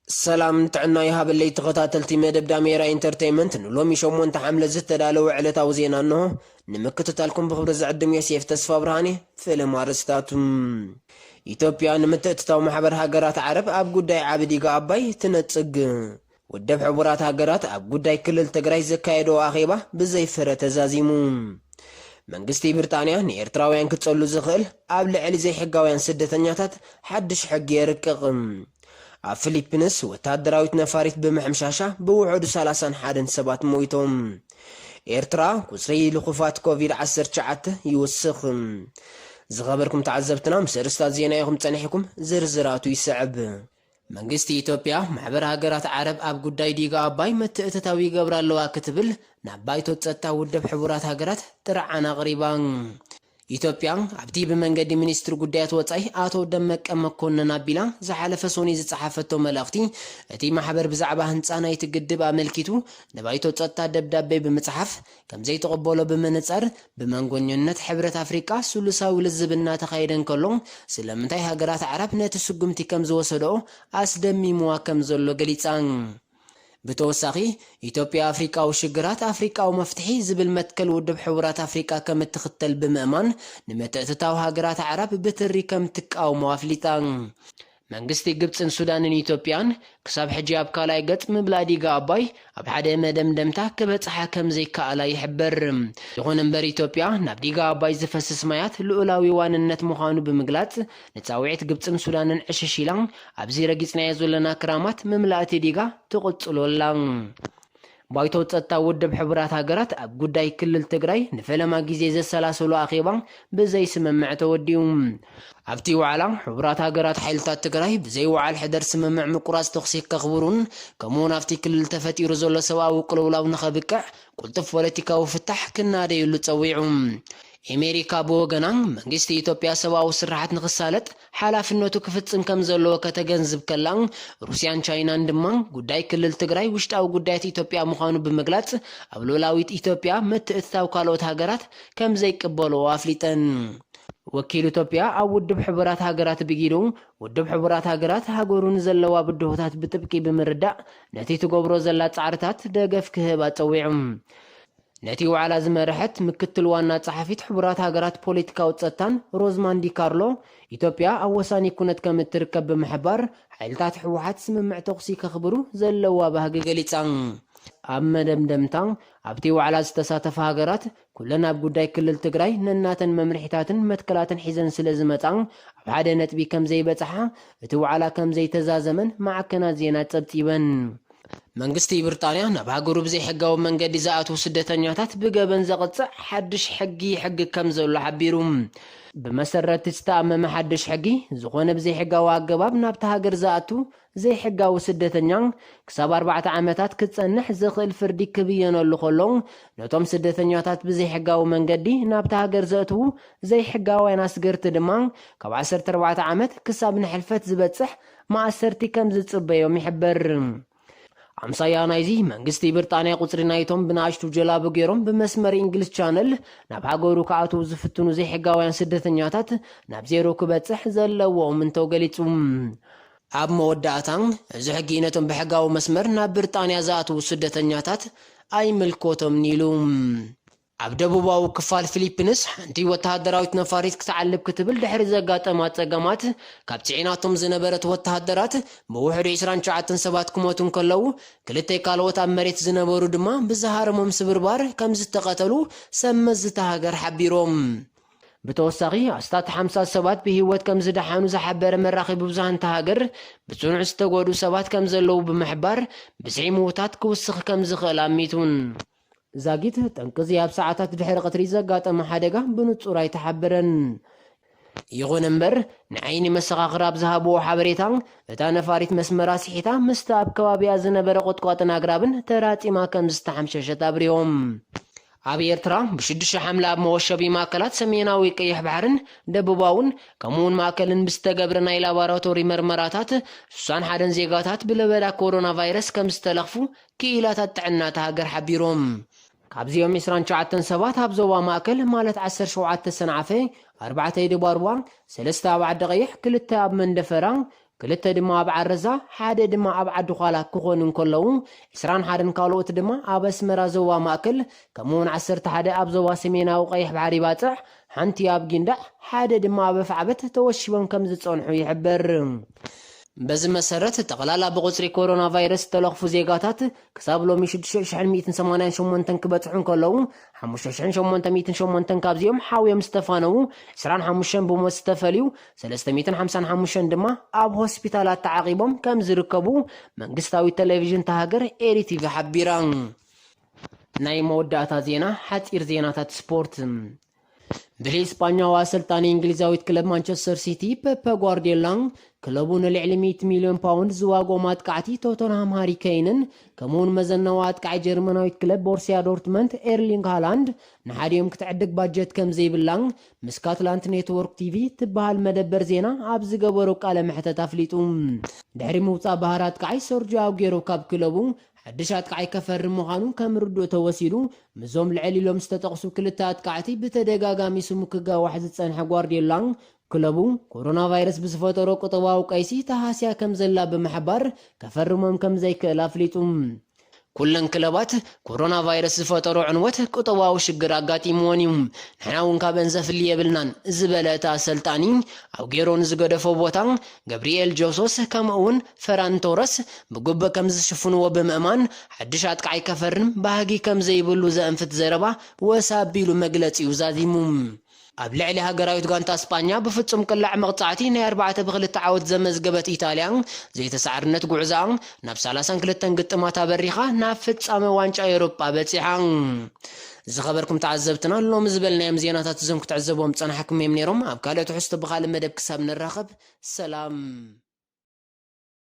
ሰላም ጥዕና ይሃበለይ ተኸታተልቲ መደብ ዳሜራ ኢንተርቴይመንት፣ ንሎሚ ሸሞንተ ሓምለ ዝተዳለወ ዕለታዊ ዜና እንሆ። ንምክትታልኩም ብኽብሪ ዝዕድም ዮሴፍ ተስፋ ብርሃኔ። ፍልም ኣርእስታቱ። ኢትዮጵያ ንምትእትታው ማሕበር ሃገራት ዓረብ ኣብ ጉዳይ ዓቢ ዲጋ ኣባይ ትነጽግ። ውድብ ሕቡራት ሃገራት ኣብ ጉዳይ ክልል ትግራይ ዘካየዶ ኣኼባ ብዘይ ፍረ ተዛዚሙ። መንግስቲ ብሪጣንያ ንኤርትራውያን ክጸሉ ዝኽእል ኣብ ልዕሊ ዘይሕጋውያን ስደተኛታት ሓድሽ ሕጊ የርቅቕ። ኣብ ፊሊፒንስ ወተሃደራዊት ነፋሪት ብምሕምሻሻ ብውሑዱ ሰላሳን ሓደን ሰባት ሞይቶም። ኤርትራ ቁጽሪ ልኹፋት ኮቪድ ዓሰርተ ትሽዓተ ይውስኽ። ዝኸበርኩም ተዓዘብትና፣ ምስ ኣርእስታት ዜና ኢኹም ጸኒሕኩም፣ ዝርዝራቱ ይስዕብ። መንግስቲ ኢትዮጵያ ማሕበር ሃገራት ዓረብ ኣብ ጉዳይ ዲጋ ኣባይ ምትእትታው ይገብራ ኣለዋ ክትብል ናብ ባይቶ ጸጥታ ውድብ ሕቡራት ሃገራት ጥርዓን ኣቕሪባ። ኢትዮጵያ ኣብቲ ብመንገዲ ሚኒስትሪ ጉዳያት ወጻኢ ኣቶ ደመቀ መኮንን ኣቢላ ዝሓለፈ ሰኑይ ዝጸሓፈቶ መልእኽቲ፣ እቲ ማሕበር ብዛዕባ ህንጻ ናይቲ ግድብ ኣመልኪቱ ንባይቶ ጸጥታ ደብዳቤ ብምጽሓፍ ከም ዘይተቐበሎ ብምንጻር፣ ብመንጎኛነት ሕብረት ኣፍሪቃ ስሉሳዊ ልዝብ እናተኻየደ እንከሎ፣ ስለምንታይ ሃገራት ዓረብ ነቲ ስጉምቲ ከም ዝወሰደኦ ኣስደሚምዋ ከም ዘሎ ገሊጻ። ብተወሳኺ፣ ኢትዮጵያ ኣፍሪቃዊ ሽግራት ኣፍሪቃዊ መፍትሒ ዝብል መትከል ውድብ ሕቡራት ኣፍሪቃ ከም እትኽተል ብምእማን፣ ንምትእትታው ሃገራት ዓረብ ብትሪ ከም ትቃወሞ ኣፍሊጣ። መንግስቲ ግብጽን ሱዳንን ኢትዮጵያን ክሳብ ሕጂ ኣብ ካልኣይ ገጽ ምምላእ ዲጋ ኣባይ ኣብ ሓደ መደምደምታ ክበጽሓ ከም ዘይከኣላ ይሕበር። ይኹን እምበር፣ ኢትዮጵያ ናብ ዲጋ ኣባይ ዝፈስስ ማያት ልኡላዊ ዋንነት ምዃኑ ብምግላጽ፣ ንጻውዒት ግብጽን ሱዳንን ዕሽሽ ኢላ፣ ኣብዚ ረጊጽናዮ ዘለና ክራማት ምምላእቲ ዲጋ ትቕጽሎ ኣላ። ባይቶ ጸጥታ ውድብ ሕቡራት ሃገራት ኣብ ጉዳይ ክልል ትግራይ ንፈለማ ግዜ ዘሰላሰሎ ኣኼባ ብዘይ ስምምዕ ተወዲኡ። ኣብቲ ዋዕላ፣ ሕቡራት ሃገራት ሓይልታት ትግራይ ብዘይ ወዓል ሕደር ስምምዕ ምቁራጽ ተኹሲ ከኽብሩን፣ ከምኡውን ኣብቲ ክልል ተፈጢሩ ዘሎ ሰብኣዊ ቅልውላው ንኸብቅዕ ቅልጡፍ ፖለቲካዊ ፍታሕ ክናደየሉ ጸዊዑ። ኤሜሪካ ብወገና፣ መንግስቲ ኢትዮጵያ ሰብኣዊ ስርሓት ንኽሳለጥ ሓላፍነቱ ክፍጽም ከም ዘለዎ ከተገንዝብ ከላ፣ ሩስያን ቻይናን ድማ ጉዳይ ክልል ትግራይ ውሽጣዊ ጉዳያት ኢትዮጵያ ምዃኑ ብምግላጽ፣ ኣብ ልኡላዊት ኢትዮጵያ ምትእትታው ካልኦት ሃገራት ከም ዘይቅበልኦ ኣፍሊጠን። ወኪል ኢትዮጵያ ኣብ ውድብ ሕቡራት ሃገራት ብጊዱ፣ ውድብ ሕቡራት ሃገራት ሃገሩ ንዘለዋ ብድሆታት ብጥብቂ ብምርዳእ፣ ነቲ ትገብሮ ዘላ ጻዕርታት ደገፍ ክህብ ኣጸዊዑ። ነቲ ዋዕላ ዝመርሐት ምክትል ዋና ጸሓፊት ሕቡራት ሃገራት ፖለቲካዊ ጸጥታን ሮዝማን ዲካርሎ፣ ኢትዮጵያ ኣብ ወሳኒ ኩነት ከም እትርከብ ብምሕባር፣ ሓይልታት ህወሓት ስምምዕ ተኹሲ ከኽብሩ ዘለዋ ባህጊ ገሊጻ። ኣብ መደምደምታ፣ ኣብቲ ዋዕላ ዝተሳተፋ ሃገራት፣ ኩለን ኣብ ጉዳይ ክልል ትግራይ ነናተን መምርሒታትን መትከላትን ሒዘን ስለ ዝመጻ፣ ኣብ ሓደ ነጥቢ ከም ዘይበጽሓ፣ እቲ ዋዕላ ከም ዘይተዛዘመን ማዕከናት ዜና ጸብጺበን። መንግስቲ ብሪጣንያ ናብ ሃገሩ ብዘይሕጋዊ መንገዲ ዝኣትዉ ስደተኛታት ብገበን ዘቕጽዕ ሓድሽ ሕጊ ይሕግግ ከም ዘሎ ሓቢሩ። ብመሰረት ዝተኣመመ ሓድሽ ሕጊ፣ ዝኾነ ብዘይሕጋዊ ኣገባብ ናብታ ሃገር ዝኣቱ ዘይሕጋዊ ስደተኛ ክሳብ ኣርባዕተ ዓመታት ክጸንሕ ዝኽእል ፍርዲ ክብየነሉ ከሎ፣ ነቶም ስደተኛታት ብዘይሕጋዊ መንገዲ ናብታ ሃገር ዘእትዉ ዘይሕጋውያን ኣስገርቲ ድማ ካብ ዓሰርተ ኣርባዕተ ዓመት ክሳብ ንሕልፈት ዝበጽሕ ማእሰርቲ ከም ዝጽበዮም ይሕበር። ኣምሳያ ናይዚ፣ መንግስቲ ብሪጣንያ ቁጽሪ ናይቶም ብንኣሽቱ ጀላቡ ገይሮም ብመስመር እንግሊዝ ቻነል ናብ ሃገሩ ክኣትዉ ዝፍትኑ ዘይሕጋውያን ስደተኛታት ናብ ዜሮ ክበጽሕ ዘለዎ እምንቶ ገሊጹ። ኣብ መወዳእታ፣ እዚ ሕጊ ነቶም ብሕጋዊ መስመር ናብ ብሪጣንያ ዝኣትዉ ስደተኛታት ኣይምልኮቶምን ኢሉ። ኣብ ደቡባዊ ክፋል ፊሊፒንስ ሓንቲ ወተሃደራዊት ነፋሪት ክትዓልብ ክትብል ድሕሪ ዘጋጠማ ጸገማት፣ ካብ ጽዒናቶም ዝነበረት ወተሃደራት ብውሕዱ ዕስራን ትሽዓተን ሰባት ክሞቱ እንከለዉ፣ ክልተ ካልኦት ኣብ መሬት ዝነበሩ ድማ ብዝሃረሞም ስብርባር ከም ዝተቐተሉ ሰብ መዚ እታ ሃገር ሓቢሮም። ብተወሳኺ፣ ኣስታት ሓምሳ ሰባት ብህይወት ከም ዝደሓኑ ዝሓበረ መራኸቢ ብዙሃን እታ ሃገር፣ ብጽኑዕ ዝተጎድኡ ሰባት ከም ዘለዉ ብምሕባር፣ ብዝሒ ምዉታት ክውስኽ ከም ዝኽእል ኣሚቱን። ዛጊት፣ ጠንቂ እዚ ኣብ ሰዓታት ድሕሪ ቀትሪ ዘጋጠመ ሓደጋ ብንጹር ኣይተሓበረን። ይኹን እምበር፣ ንዓይኒ መሰኻኽር ኣብ ዝሃብዎ ሓበሬታ፣ እታ ነፋሪት መስመራ ስሒታ ምስቲ ኣብ ከባቢኣ ዝነበረ ቁጥቋጥን ኣግራብን ተራጺማ ከም ዝተሓምሸሸት ኣብሪሆም። ኣብ ኤርትራ፣ ብሽዱሽተ ሓምለ ኣብ መወሸቢ ማእከላት ሰሜናዊ ቀይሕ ባሕርን ደቡባውን ከምኡውን ማእከልን ብዝተገብረ ናይ ላቦራቶሪ መርመራታት፣ ስሳን ሓደን ዜጋታት ብለበዳ ኮሮና ቫይረስ ከም ዝተለኽፉ ክኢላታት ጥዕና እታ ሃገር ሓቢሮም። ካብዚኦም ዕስራን ትሽዓተን ሰባት ኣብ ዞባ ማእከል፣ ማለት ዓሰርተ ሸውዓተ ሰንዓፈ፣ ኣርባዕተ ኢሉባርባ፣ ሰለስተ ኣብ ዓዲ ቀይሕ፣ ክልተ ኣብ መንደፈራ፣ ክልተ ድማ ኣብ ዓረዛ፣ ሓደ ድማ ኣብ ዓዲ ኳላ ክኾኑ እንከለዉ፣ ዕስራን ሓደን ካልኦት ድማ ኣብ ኣስመራ ዞባ ማእከል፣ ከምኡውን ዓሰርተ ሓደ ኣብ ዞባ ሰሜናዊ ቀይሕ ባሕሪ ባጽዕ፣ ሓንቲ ኣብ ጊንዳዕ፣ ሓደ ድማ ኣብ ኣፍዓበት ተወሺቦም ከም ዝጸንሑ ይሕበር። በዚ መሰረት፣ ጠቕላላ ብቑጽሪ ኮሮና ቫይረስ ዝተለኽፉ ዜጋታት ክሳብ ሎሚ ሽዱሽተ ሽሕን ሚእትን ሰማንያን ሸሞንተን ክበጽሑ እንከለዉ፣ ሓሙሽተ ሽሕን ሸሞንተ ሚእትን ሸሞንተን ካብዚኦም ሓውዮም ዝተፋነዉ፣ ዕስራን ሓሙሽተን ብሞት ዝተፈልዩ፣ ሰለስተ ሚእትን ሓምሳን ሓሙሽተን ድማ ኣብ ሆስፒታላት ተዓቒቦም ከም ዝርከቡ መንግስታዊ ቴሌቪዥን እታ ሃገር ኤሪ ቲቪ ሓቢራ። ናይ መወዳእታ ዜና፣ ሓጺር ዜናታት ስፖርት። ብልይ ስጳኛዊ ኣሰልጣኒ እንግሊዛዊት ክለብ ማንቸስተር ሲቲ ፔፕ ጓርዲዮላ፣ ክለቡ ንልዕሊ ሚእቲ ሚልዮን ፓውንድ ዝዋግኦም ኣጥቃዕቲ ቶተንሃም ሃሪ ኬይንን ከምኡውን መዘናዊ ኣጥቃዒ ጀርመናዊት ክለብ ቦርሲያ ዶርትመንድ ኤርሊንግ ሃላንድ ንሓዲኦም ክትዕድግ ባጀት ከም ዘይብላ ምስ ካትላንት ኔትወርክ ቲቪ ትበሃል መደበር ዜና ኣብ ዝገበሮ ቃለ መሕተት ኣፍሊጡ። ድሕሪ ምውፃእ ባህር ኣጥቃዓይ ሰርጂዮ ኣጉዌሮ ካብ ክለቡ፣ ሓድሽ ኣጥቃዓይ ከፈርም ምዃኑ ከም ርዱእ ተወሲዱ፣ ምስዞም ልዕል ኢሎም ዝተጠቕሱ ክልተ ኣጥቃዕቲ ብተደጋጋሚ ስሙ ክጋዋሕ ዝጸንሐ ጓርዲዮላ፣ ክለቡ ኮሮና ቫይረስ ብዝፈጠሮ ቁጠባዊ ቀይሲ ተሃስያ ከም ዘላ ብምሕባር፣ ከፈርሞም ከም ዘይክእል ኣፍሊጡ። ኩለን ክለባት ኮሮና ቫይረስ ዝፈጠሮ ዕንወት ቁጠባዊ ሽግር ኣጋጢምወን እዩ። ንሕና እውን ካብአን ዘፍሊ የብልናን ዝበለ እቲ ኣሰልጣኒ፣ ኣጉዌሮ ንዝገደፎ ቦታ ገብርኤል ጆሶስ ከምኡ እውን ፈራን ቶረስ ብግቡእ ከም ዝሽፍንዎ ብምእማን፣ ሓድሽ ኣጥቃዓይ ከፈርም ባህጊ ከም ዘይብሉ ዘእንፍት ዘረባ ወስ ኣቢሉ መግለጺኡ ዛዚሙ። ኣብ ልዕሊ ሃገራዊት ጋንታ ስጳኛ ብፍጹም ቅላዕ መቕጻዕቲ ናይ ኣርባዕተ ብክልተ ዓወት ዘመዝገበት ኢጣልያ፣ ዘይተሳዕርነት ጉዕዞኣ ናብ ሰላሳን ክልተን ግጥማት ኣበሪኻ ናብ ፍጻመ ዋንጫ ኤውሮጳ በጺሓ። ዝኸበርኩም ተዓዘብትና፣ ሎሚ ዝበልናዮም ዜናታት እዞም ክትዕዘብዎም ጸናሕኩም እዮም ነይሮም። ኣብ ካልእ ትሕዝቶ ብኻልእ መደብ ክሳብ ንራኸብ፣ ሰላም።